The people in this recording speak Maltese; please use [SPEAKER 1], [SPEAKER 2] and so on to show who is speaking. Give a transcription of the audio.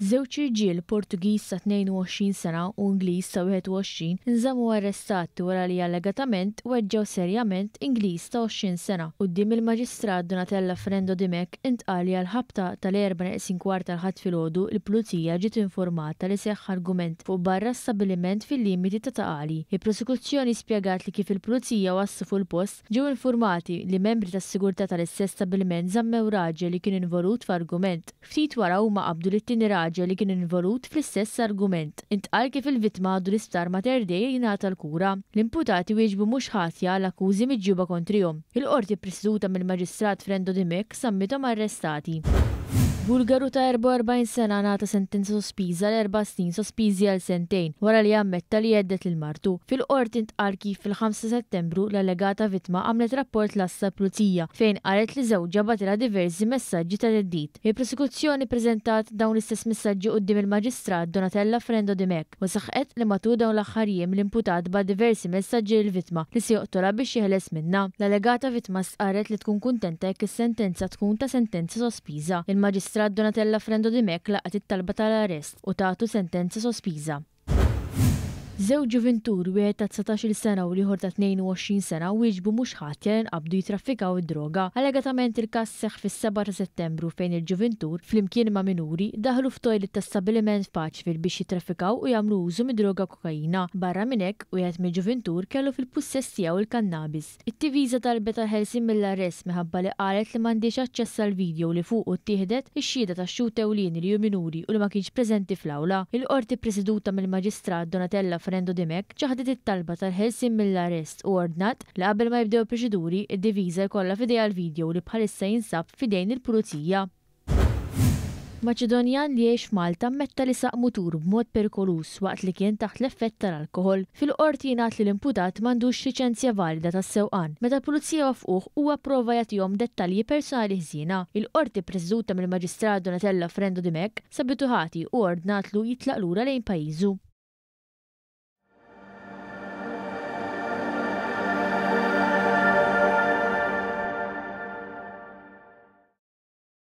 [SPEAKER 1] Żewġ irġiel, Portugiż ta' 22 sena u Ingliż ta' 21, inżammu arrestati wara li allegatament weġġgħu serjament Ingliż ta' 20 sena. Quddiem il-Maġistrat Donatella Frendo Dimech intqal li għall-ħabta tal-erba' neqsin kwart tal-Ħadd filgħodu l-Pulizija ġiet informata li seħħ argument fuq barra stabbiliment fil-limiti ta' Ta' Qali. Il-Prosekuzzjoni spjegat li kif il-Pulizija waslu fuq il-post Ġew infurmati li membri tas-sigurtà tal-istess stabbiliment żammew raġel li kien involut f'argument. Ftit wara huma qabdu lit-tieni raġel li kien involut fl-istess argument. Intqal kif il-vittma għadu l-Isptar Mater Dei jingħata l-kura. L-imputati wieġbu mhux ħatja għall-akkużi miġjuba kontrihom. Il-Qorti ppreseduta mill-Maġistrat Frendo Dimech żammithom arrestati. Bulgaru ta' 44 sena ngħata sentenza sospiża għal erba' snin sospiżi għal sentejn wara li ammetta li hedded lil martu. Fil-Qorti ntqal kif fil-5 ta' Settembru l-allegata vittma għamlet rapport l-għassa tal-Pulizija fejn qalet li żewġha bagħtilha diversi messaġġi ta' theddid. Il-Prosekuzzjoni ppreżentat dawn l-istess messaġġi quddiem il-Maġistrat Donatella Frendo Dimech u saħqet li matul dawn l-aħħar jiem l-imputat bagħat diversi messaġġi lill-vittma li se joqtolha biex jeħles minnha. L-allegata vittma stqarret li tkun kuntenta jekk is-sentenza tkun ta' sentenza sospiża. Il-Maġistrat Donatella Frendo Dimech laqgħet it-talba tal-arrest u tatu sentenza sospiża. Żewġ ġuvintur, wieħed ta' 19-il sena u l-ieħor ta' 22 sena wieġbu mhux ħatja li nqabdu jittraffikaw id-droga. Allegatament il-każ seħħ fis-sebgħa ta' Settembru fejn il-ġuvintur, flimkien ma' minuri, daħlu f'toilet ta' stabbiliment f'Paceville biex jittraffikaw u jagħmlu użu mid-droga kokaina. Barra minn hekk, wieħed mill-ġuvintur kellu fil-pussess tiegħu l-kannabis. It-Tivisa talbet għall-ħelsien mill-arrest minħabba li qalet li m'għandhiex aċċess għall-video li fuqu ttieħdet ix-xhieda tax-xhud ewlieni li hu minuri u li ma kienx preżenti fl-awla. Il-Qorti ppreseduta mill-Maġistrat Donatella Frendo Dimech ċaħdet it-talba tal-ħelsien mill-arrest u ordnat li qabel ma jibdew il-proċeduri, id-diviża jkollha f'idejha l-video li bħalissa jinsab f'idejn il-Pulizija. Maċedonjan li jgħix f'Malta ammetta li saq mutur b'mod perikoluż waqt li kien taħt l-effett tal-alkoħol. Fil-Qorti jingħad li l-imputat m'għandux liċenzja valida tas-sewqan. Meta l-Pulizija waffquh, huwa pprova jagħtihom dettalji personali ħżiena. Il-Qorti ppreseduta mill-Maġistrat Donatella Frendo Dimech sabitu ħati u ordnatlu jitlaq lura lejn pajjiżu.